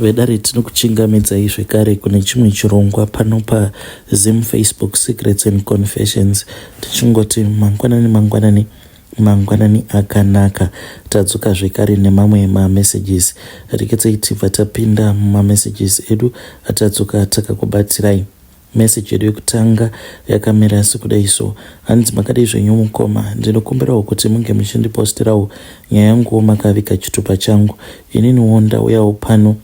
Vedare tinokuchingamidzai zvekare kune chimwe chirongwa pano paZim Facebook Secrets and Confessions tichingoti mangwanani mangwanani mangwanani akanaka tadzoka zvekare nemamwe mamessages rekedzai tibva tapinda mumamessages edu atadzoka takakubatsirai Message yedu yekutanga yakamira sekudai so hanzi makadii zvenyu mukoma ndinokumbirawo kuti munge muchindipostirawo nyaya yanguwo makaviga chitupa changu ininiwo ndauyawo pano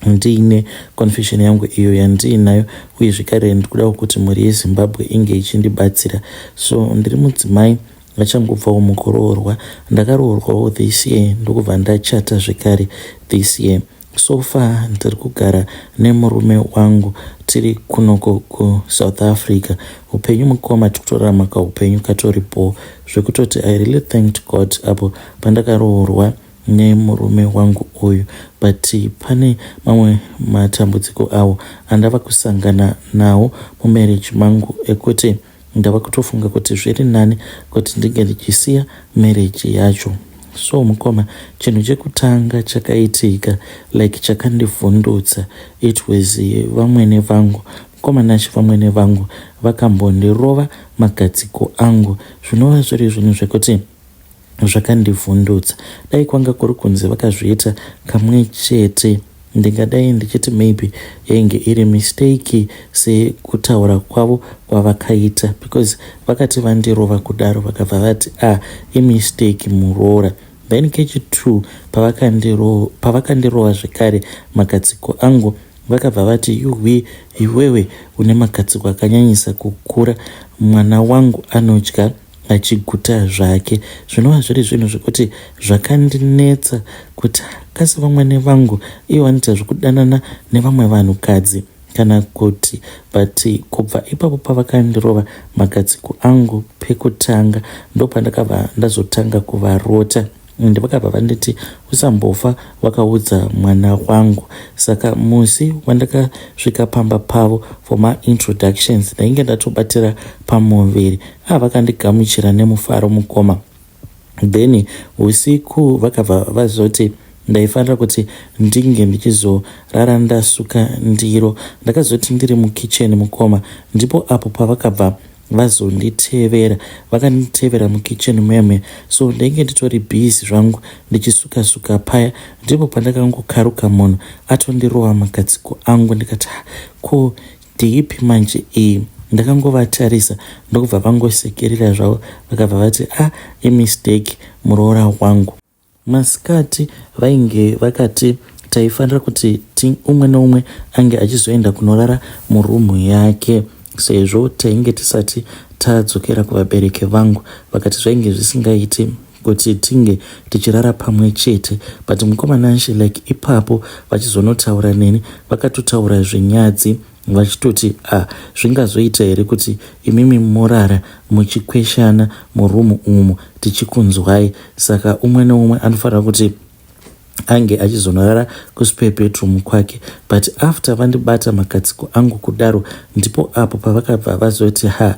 ndiine confession yangu iyo yandiinayo uye zvekare ndikudawo kuti mhuri yezimbabwe inge ichindibatsira so ndiri mudzimai achangobvawo mukuroorwa ndakaroorwawo this year ndokubva ndachata zvekare this year So far ndiri kugara nemurume wangu tiri kunoko kuSouth Africa. Upenyu mukoma tikutorarama kaupenyu katori bho zvekutoti I really thanked God apo pandakaroorwa nemurume wangu uyu but pane mamwe matambudziko awo andava kusangana nawo mumarriage mangu ekuti Ndava kutofunga kuti zviri nani kuti ndinge ndichisiya marriage yacho. So mukoma chinhu chekutanga chakaitika like chakandivhundutsa it was vamwene vangu. Mukoma Nashe vamwene vangu vakambondirova magadziko angu zvinova zviri zvinhu zvekuti Zvakandivhundutsa. Dai kwanga kuri kunzi vakazviita kamwe chete ndingadai ndichiti maybe yainge iri mistake sekutaura kwavo kwavakaita because vakati vandirova kudaro vakabva vati ah imistake muroora. Then kechi 2 pavakandirova zvekare magadziko angu vakabva vati yuhwi iwewe une magadziko akanyanyisa kukura mwana wangu anodya achiguta zvake zvinova zviri zvinhu zvekuti zvakandinetsa kuti kasi vamwene vangu ivo vanoita zvekudanana nevamwe vanhukadzi kana kuti but kubva ipapo pavakandirova magadziko angu pekutanga ndopandakabva ndazotanga kuvarota and vakabva vanditi usambofa wakaudza mwana wangu saka musi wandakasvika pamba pavo for maintroductions ndainge ndatobatira pamuviri ah vakandigamuchira nemufaro mukoma then usiku vakabva vazoti ndaifanira kuti ndinge ndichizorara ndasuka ndiro ndakazoti ndiri mukitchen mukoma ndipo apo pavakabva vazonditevera vakanditevera mukitchen meme so ndainge nditori busy zvangu ndichisuka suka paya ndipo pandakangokaruka munhu atondirova magadziko angu ndikati ko ndeipi manje iyi ndakangovatarisa ndokubva vangosekerera zvavo vakabva vati ah imistake muroora wangu Masikati vainge vakati taifanira kuti umwe neumwe ange achizoenda kunorara muroom yake sezvo tainge tisati tadzokera kuvabereki vangu. Vakati zvainge zvisingaiti kuti tinge tichirara pamwe chete but mukoma Nashe like ipapo vachizonotaura neni vakatotaura zvenyadzi vachitoti ah zvingazoita here kuti imimi morara muchikweshana muroom umu tichikunzwai saka umwe neumwe anofanira kuti ange achizonorara kuspare bedroom kwake but after vandibata magadziko angu kudaro ndipo apo pavakabva vazoti ha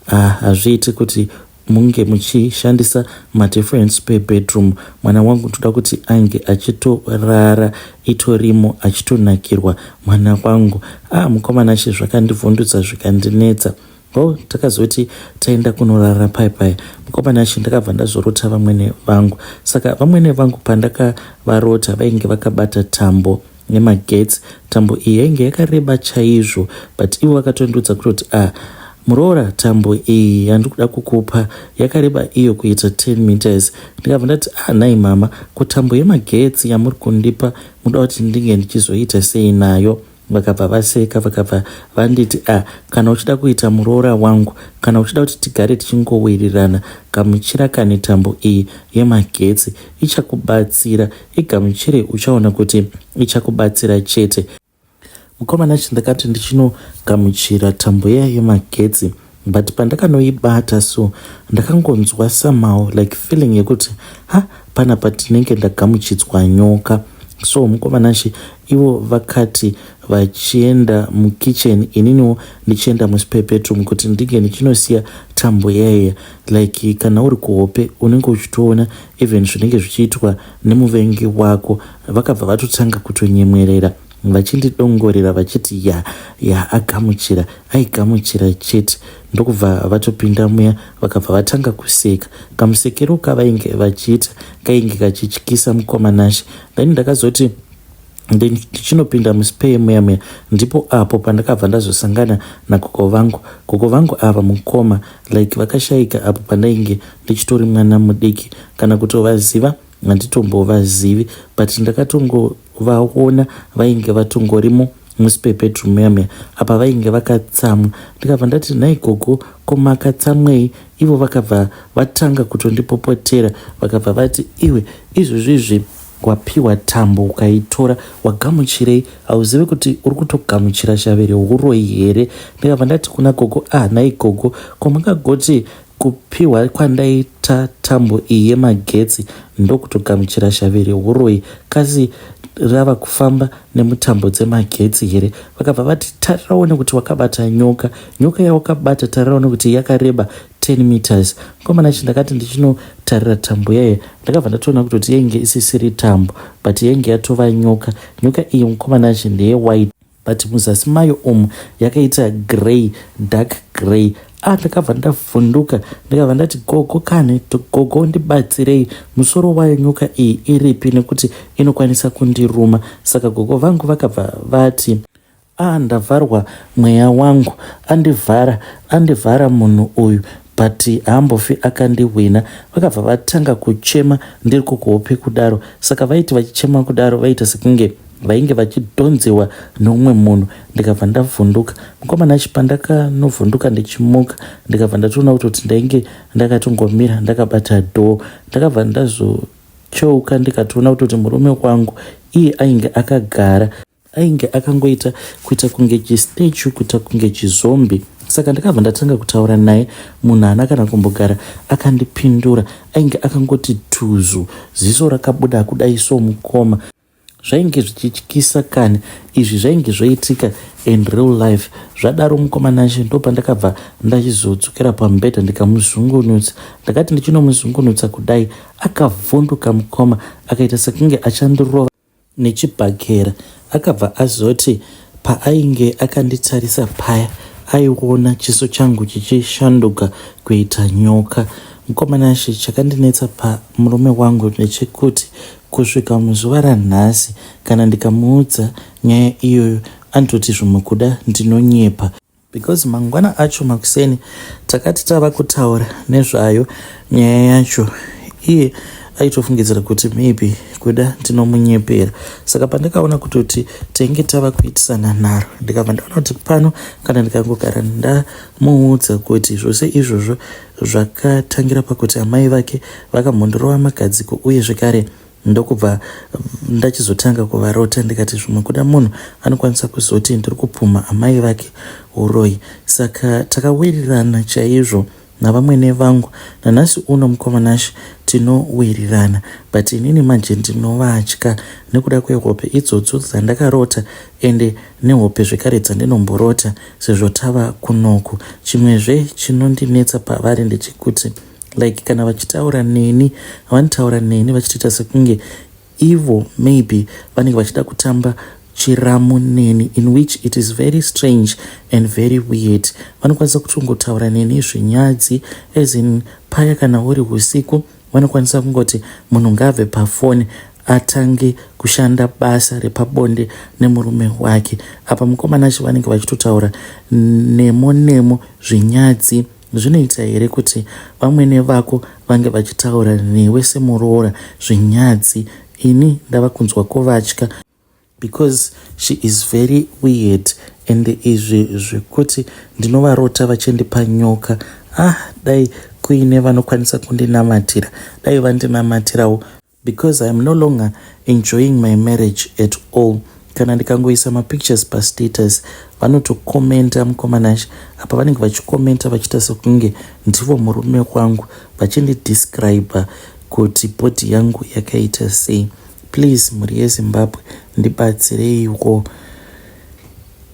ah, hazviiti kuti munge muchishandisa madifferent spare bedroom mwana wangu ndoda kuti ange achitorara itorimo achitonakirwa mwana wangu ah mukomana che zvakandivhundutsa zvikandinetsa o takazoti taenda kunorara pai pai mukomana che ndakabva ndazorota vamwene vangu saka vamwene vangu pandakavarota vainge vakabata tambo nemagetsi tambo iyi yainge yakareba chaizvo but ivo vakatondiudza kutoti ah muroora tambo iyi yandikuda kukupa yakareba iyo kuita 10 meters ndikabva ndati ah nhai mama ko tambo yemagetsi yamuri kundipa muda kuti ndinge ndichizoita sei nayo vakabva vaseka vakabva vanditi ah kana uchida kuita muroora wangu kana uchida kuti tigare tichingowirirana gamuchira kani tambo iyi yemagetsi ichakubatsira Igamuchire uchaona kuti ichakubatsira chete. Mukoma Nashy ndakati ndichinogamuchira tambo iya yemagetsi but pandakanoibata so ndakangonzwa somehow like feeling yekuti ha panapa tinenge ndagamuchidzwa nyoka. So mukoma Nashe ivo vakati vachienda mukitchen ininiwo ndichienda muspare bedroom kuti ndinge ndichinosiya tambo yaiya like kana uri kuhope unenge uchitoona even zvinenge zvichiitwa nemuvengi wako. Vakabva vatotanga kutonyemwerera vachindidongorera vachiti ya ya agamuchira aigamuchira chete ndokubva vatopinda muya vakabva vatanga kuseka kamusekero kavainge vachiita kainge kachityisa mukoma Nashe then ndakazoti ndichinopinda muspare muya muya ndipo apo pandakabva ndazosangana nagogo vangu. Gogo vangu ava mukoma like vakashaika apo pandainge ndichitori mwana mudiki kana kutovaziva handitombovazivi but ndakatongovaona vainge vatongorimo muspare bedroom muya muya apa vainge vakatsamwa ndikabva ndati nhai gogo ko makatsamwei ivo vakabva vatanga kutondipopotera vakabva vati iwe izvozvi izvi wapiwa tambo ukaitora wagamuchirei hauzivi kuti uri kutogamuchira shavi reuroyi here ndikabva ndati kuna gogo ah nhai gogo ko makagoti kupiwa kwandaita tambo iyi yemagetsi ndokutogamuchira shavi reuroyi kasi rava kufamba nemutambo dzemagetsi here vakabva vati tarira uone kuti wakabata nyoka nyoka yawakabata tarira uone kuti yakareba 10 meters mukomana chi ndakati ndichinotarira tambo yaye ndakabva ndatoona kutoti yainge isisiri tambo but yainge yatova nyoka nyoka iyi mukomana chi ndeye white but muzasi mayo umu yakaita grey dark grey ah ndakabva ndavhunduka ndikabva ndati gogo kani gogo ndibatsirei musoro wayo nyoka iyi iripi nekuti inokwanisa kundiruma saka gogo vangu vakabva vati ah ndavharwa mweya wangu andivhara andivhara munhu uyu but haambofi akandihwina vakabva vatanga kuchema ndiri kukuhope kudaro saka vaiti vachichema kudaro vaita sekunge vainge vachidhonzewa neumwe munhu ndikabva ndavhunduka mukomana achi pandakanovhunduka ndichimuka ndikabva ndatoona kutoti ndainge ndakatongomira ndakabata dhoo ndakabva ndazocheuka ndikatoona kutoti murume wangu iye ainge akagara ainge akangoita kuita kunge chistatue kuita kunge chizombi saka ndakabva ndatanga kutaura naye munhu haana kana kumbogara akandipindura ainge akangoti tuzu ziso rakabuda kudai so mukoma zvainge zvichityisa kani izvi zvainge zvoitika in real life zvadaro mukoma Nashe ndopandakabva ndachizodzokera pamubhedha ndikamuzungunutsa ndakati ndichinomuzungunutsa kudai akavhunduka mukoma akaita sekunge achandirova nechibhakera akabva azoti paainge akanditarisa paya aiona chiso changu chichishanduka kuita nyoka mukoma Nashe chakandinetsa pamurume wangu ndechekuti kusvika muzuva ranhasi kana ndikamuudza nyaya iyoyo anototi zvimwe kuda ndinonyepa because mangwana acho makuseni takati tava kutaura nezvayo nyaya yacho iye aitofungidzira kuti maybe kuda ndinomunyepera saka pandakaona kutoti tenge tava kuitisana nharo ndikabva ndaona kuti pano kana ndikangogara ndamuudza kuti zvose izvozvo zvakatangira pakuti amai vake vakamhondorova magadziko uye zvekare ndokubva ndachizotanga kuvarota ndikati zvimwe kuda munhu anokwanisa kuzoti ndiri kupumha amai vake uroyi saka takawirirana chaizvo navamwene vangu nanhasi uno mukoma Nashe tinowirirana but inini manje ndinovatya nekuda kwehope idzodzo dzandakarota ende nehope zvekare dzandinomborota sezvo tava kunoku chimwezve chinondinetsa pavari ndechekuti like kana vachitaura neni vanotaura neni vachitoita sekunge ivo maybe vanenge vachida kutamba chiramu neni in which it is very strange and very weird vanokwanisa kutongotaura neni zvinyadzi as in paya kana uri usiku vanokwanisa kungoti munhu ngaabve pafoni atange kushanda basa repabonde nemurume wake apa mukomana acho vanenge vachitotaura nemo nemo zvinyadzi zvinoita here kuti vamwene vako vange vachitaura newe semuroora zvinyadzi ini ndava kunzwa kuvatya because she is very weird and izvi zvekuti ndinovarota vachindipa nyoka ah dai kuine vanokwanisa kundinamatira dai vandinamatirawo because I am no longer enjoying my marriage at all kana ndikangoisa mapictures pastatus vanotokomenta mukoma Nashe apa vanenge vachikomenta vachiita sekunge ndivo murume wangu vachindidescribe kuti body yangu yakaita sei. Please mhuri yeZimbabwe ndibatsireiwo.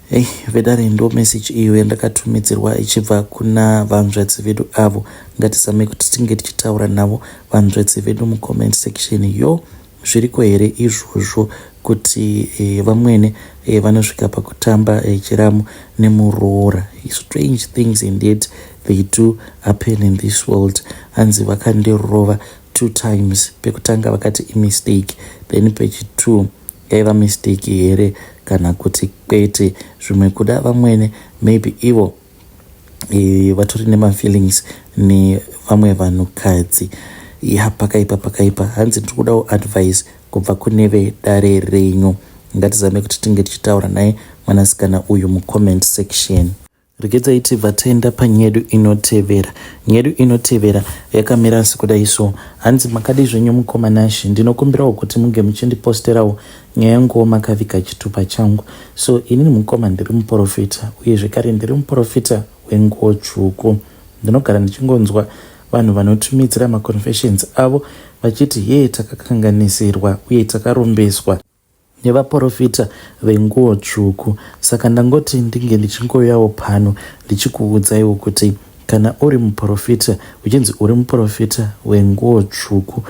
Hey, vedare ndo message iyo yandakatumidzirwa ichibva kuna vanzvadzi vedu avo. Ngatizame kuti tinge tichitaura navo vanzvadzi vedu mucomment section. Yo, zviriko here izvozvo kuti eh, vamwene eh, vanosvika pakutamba eh, chiramu nemuroora? Strange things indeed, they do happen in this world. Hanzi vakandirova two times. Pekutanga vakati imistake, then pechi two yaiva mistake here kana kuti kwete? Zvimwe kuda vamwene maybe ivo vatori nemafeelings nevamwe vanhukadzi. Ya, pakaipa, pakaipa. Hanzi ndiri kudawo advice kubva kune vedare renyu. Ngatizame kuti tinge tichitaura naye mwanasikana uyu mucomment section. Regedzai tibva taenda panyedu inotevera. Nyedu inotevera yakamira sekudai so. Hanzi makadi zvenyu mukoma Nashi, ndinokumbirawo kuti munge muchindiposterawo nyaya yanguwo makaviga chitupa changu. So inini mukoma ndiri muprofita, uye zvekare ndiri muprofita wenguo tsvuku. Ndinogara ndichingonzwa vanhu vanotumidzira maconfessions avo vachiti ye takakanganisirwa uye takarombeswa nevaprofita venguo tsvuku. Saka ndangoti ndinge ndichingoyawo pano ndichikuudzaiwo kuti kana uri muprofita, uchinzi uri muprofita wenguo tsvuku,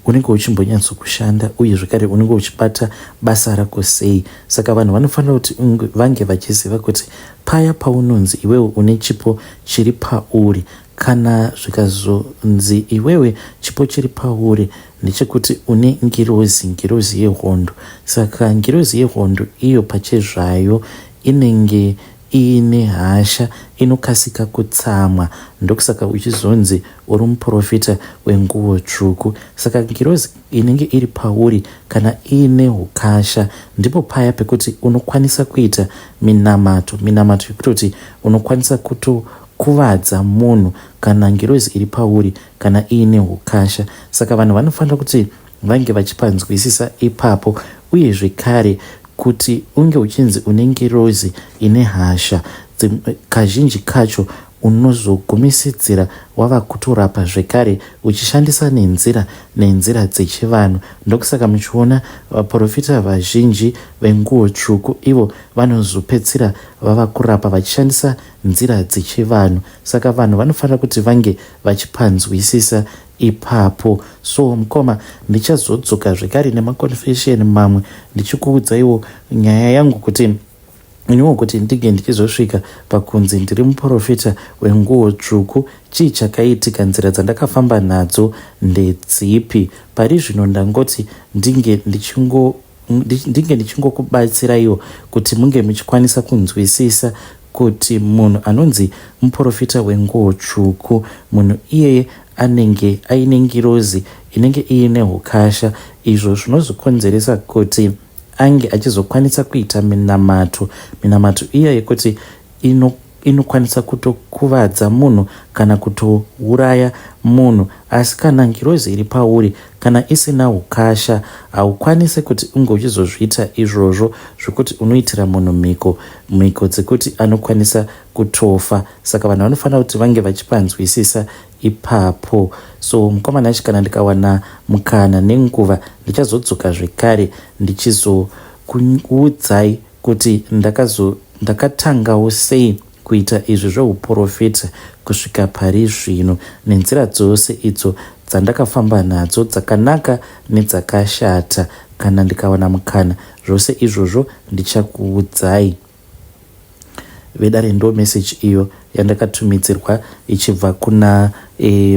unenge uchimbonyatsokushanda uye zvekare unenge uchibata basa rako sei. Saka vanhu vanofanira kuti vange vachiziva kuti paya paunonzi iwewe une chipo chiri pauri, kana zvikazonzi iwewe chipo chiri pauri ndechekuti une ngirozi, ngirozi yehondo. Saka ngirozi yehondo iyo pachezvayo inenge iine hasha, inokasika kutsamwa, ndokusaka uchizonzi uri muprofita wenguo tsvuku. Saka ngirozi inenge iri pauri kana iine ukasha, ndipo paya pekuti unokwanisa kuita minamato, minamato yekutoti unokwanisa kutokuvadza munhu kana ngirozi iri pauri kana iine ukasha. Saka vanhu vanofanira kuti vange vachipanzwisisa ipapo. Uye zvekare kuti unge uchinzi une ngirozi ine hasha, kazhinji kacho unozogumisidzira wava kutorapa zvekare uchishandisa nenzira nenzira dzechivanhu. Ndokusaka muchiona vaprofita vazhinji venguo tsvuku ivo vanozopedzisira vava kurapa vachishandisa nzira dzechivanhu. Saka vanhu vanofanira kuti vange vachipanzwisisa ipapo. So mukoma, ndichazodzoka zvekare nemaconfession mamwe ndichikuudzaiwo nyaya yangu kuti iniwo kuti ndinge ndichizosvika pakunzi ndiri muprofita wenguo tsvuku, chii chakaitika, nzira dzandakafamba nadzo ndedzipi. Pari zvino ndangoti ndinge ndichingo ndinge ndichingokubatsiraiwo kuti munge muchikwanisa kunzwisisa kuti munhu anonzi muprofita wenguo tsvuku, munhu iyeye anenge aine ngirozi inenge iine ukasha, izvo zvinozokonzeresa kuti ange achizokwanisa kuita minamato, minamato iya yekuti inokwanisa kutokuvadza munhu kana kutouraya munhu. Asi kana ngirozi iri pauri kana isina ukasha, haukwanisi kuti unge uchizozviita izvozvo zvekuti unoitira munhu mhiko, mhiko dzekuti anokwanisa kutofa. Saka vanhu vanofanira kuti vange vachipanzwisisa ipapo. So mukoma Nashi, kana ndikawana mukana nenguva, ndichazodzoka zvekare ndichizokuudzai kuti ndakazo ndakatangawo sei kuita izvi zveuprofita kusvika pari zvino, nenzira dzose idzo dzandakafamba nadzo, dzakanaka nedzakashata. Kana ndikawana mukana, zvose izvozvo ndichakuudzai. Vedare, ndo message iyo yandakatumidzirwa ichibva kuna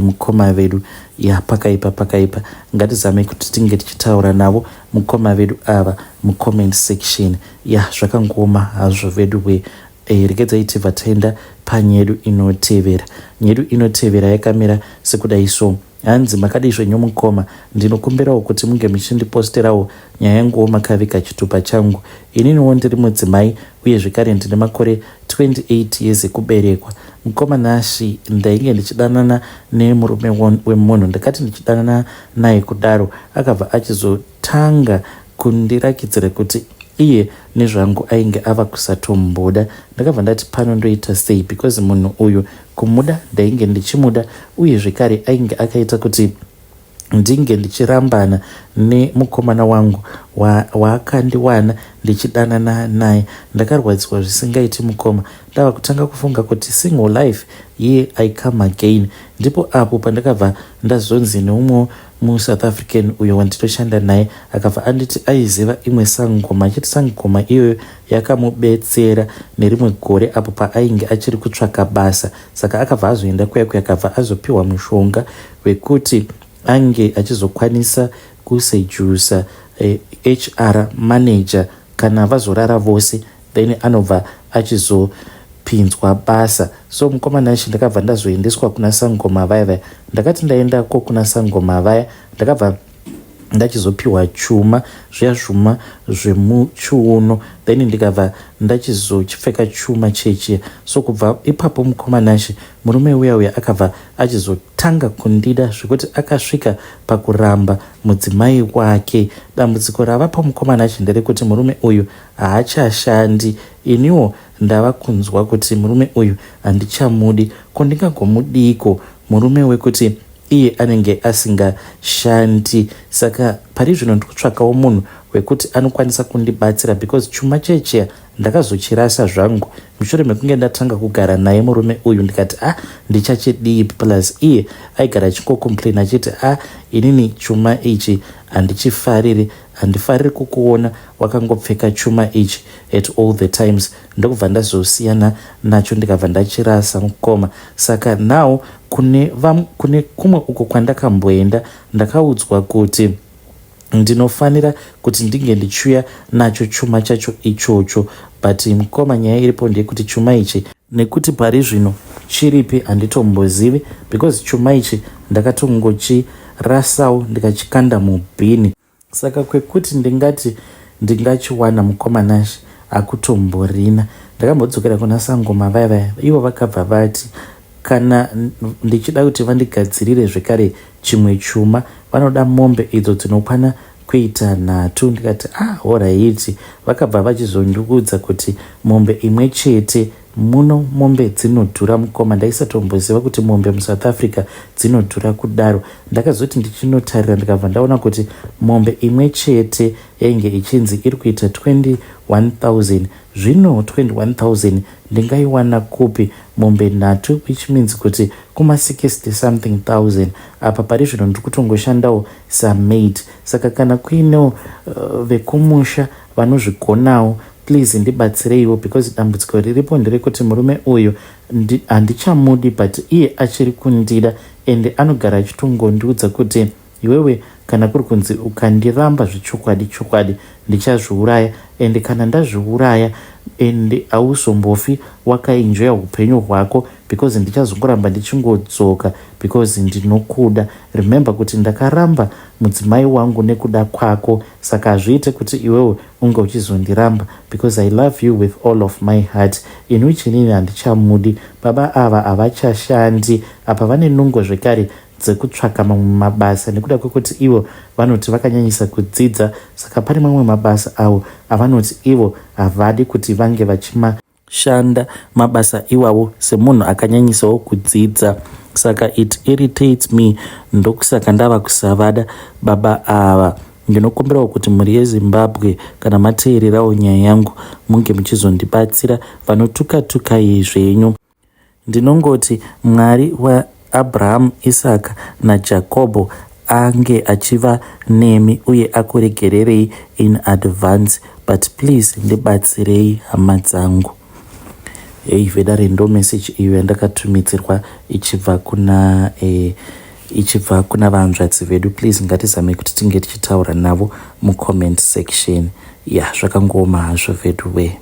mukoma vedu. Ya, pakaipa, pakaipa. Ngatizame kuti tinge tichitaura navo mukoma vedu ava mucomment section. Ya, zvakangooma hazvo vedu we. Regedzai tibva taenda panyedu inotevera. Nyedu inotevera yakamira sekudai so. Hanzi makadi zvenyu mukoma, ndinokumbirawo kuti munge muchindiposterawo nyaya yanguwo makaviga chitupa changu. Ininiwo ndiri mudzimai uye zvekare ndine makore 28 years ekuberekwa. Mukoma Nashi, ndainge ndichidanana nemurume wemunhu. Ndakati ndichidanana naye kudaro, akabva achizotanga kundirakidzira kuti iye nezvangu ainge ava kusatomboda. Ndakabva ndati pano ndoita sei, because munhu uyu kumuda ndainge ndichimuda, uye zvekare ainge akaita kuti Ndinge ndichirambana nemukomana wangu waakandiwana ndichidanana naye. Ndakarwadziwa zvisingaiti mukoma. Ndava kutanga kufunga kuti single life here I come again. Ndipo apo pandakabva ndazonzi neumwewo muSouth African uyo wandinoshanda naye akabva anditi aiziva imwe sangoma achiti sangoma iyoyo yakamubetsera nerimwe gore apo paainge achiri kutsvaka basa saka akabva azoenda kuya kuya akabva azopiwa mushonga wekuti ange achizokwanisa kusejusa HR manager kana vazorara vose then anobva achizopinzwa basa. So mukoma Nashe ndakabva ndazoendeswa kuna sangoma vaya vaya. Ndakati ndaendako kuna sangoma vaya ndakabva ndachizopiwa chuma zviya zvuma zvemuchiuno then ndikabva ndachizochipfeka chuma chechiya. So kubva ipapo mukoma Nashe murume uya uya akabva achizotanga kundida zvekuti akasvika pakuramba mudzimai wake. Dambudziko ravapo mukoma Nashe nderekuti murume uyu haachashandi. Iniwo ndava kunzwa kuti murume uyu handichamudi. Ko ndingagomudiiko murume wekuti iye anenge asingashandi? Saka pari zvino ndiri kutsvakawo munhu wekuti anokwanisa kundibatsira because chuma chechiya ndakazochirasa zvangu mushure mekunge ndatanga kugara naye murume uyu ndikati ah ndichachidii plus iye aigara achingocomplain achiti ah inini chuma ichi handichifariri handifariri kukuona wakangopfeka chuma ichi at all the times ndokubva ndazosiyana nacho ndikabva ndachirasa mukoma saka now kune, kune kumwe uko kwandakamboenda ndakaudzwa kuti ndinofanira kuti ndinge ndichiuya nacho chuma chacho ichocho but mukoma nyaya iripo ndeyekuti chuma ichi nekuti pari zvino chiripi handitombozivi because chuma ichi ndakatongochirasawo ndikachikanda mubhini saka kwekuti ndingati ndingachiwana mukoma Nashe hakutomborina. Ndakambodzokera kuna sangoma vaya vaya ivo vakabva vati kana ndichida kuti vandigadzirire zvekare chimwe chuma vanoda mombe idzo dzinokwana kuita nhatu ndikati ah horaiti vakabva vachizondiudza kuti mombe imwe chete muno mombe dzinodhura mukoma ndaisatomboziva kuti mombe muSouth Africa dzinodhura kudaro ndakazoti ndichinotarira ndikabva ndaona kuti mombe imwe chete yainge ichinzi iri kuita 21000 zvino 21000 ndingaiwana kupi mombe nhatu which means kuti kuma 60 something thousand apa pari zvino ndiri kutongoshandawo samaid saka kana kuinewo vekumusha vanozvigonawo please ndibatsireiwo because dambudziko riripo nderekuti murume uyu handichamudi but iye achiri kundida ende anogara achitongondiudza kuti iwewe kana kuri kunzi ukandiramba zvechokwadi chokwadi ndichazviuraya ende kana ndazviuraya ende hauzombofi wakaenjoya upenyu hwako because ndichazongoramba ndichingodzoka because ndinokuda. Remember kuti ndakaramba mudzimai wangu nekuda kwako saka hazviite kuti iwewe unge uchizondiramba because I love you with all of my heart in which inini handichamudi. Baba ava havachashandi apa vane nungo zvekare dzekutsvaka mamwe mabasa nekuda kwekuti ivo vanoti vakanyanyisa kudzidza saka pane mamwe mabasa avo avanoti ivo havadi kuti vange vachimashanda mabasa iwawo semunhu akanyanyisawo kudzidza saka it irritates me ndokusaka ndava kusavada baba ava. Ndinokumbirawo kuti mhuri yeZimbabwe kana mateererawo nyaya yangu munge muchizondibatsira vanotuka tukai zvenyu. Ndinongoti Mwari waAbrahamu, Isaka naJakobho ange achiva nemi uye akuregererei in advance but please ndibatsirei hama dzangu. Hei vedare ndo message iyo yandakatumidzirwa ichibva kuna eh, ichibva kuna vanzvadzi vedu please ngatizamei kuti tinge tichitaura navo mucomment section ya zvakangooma hazvo vedu wee.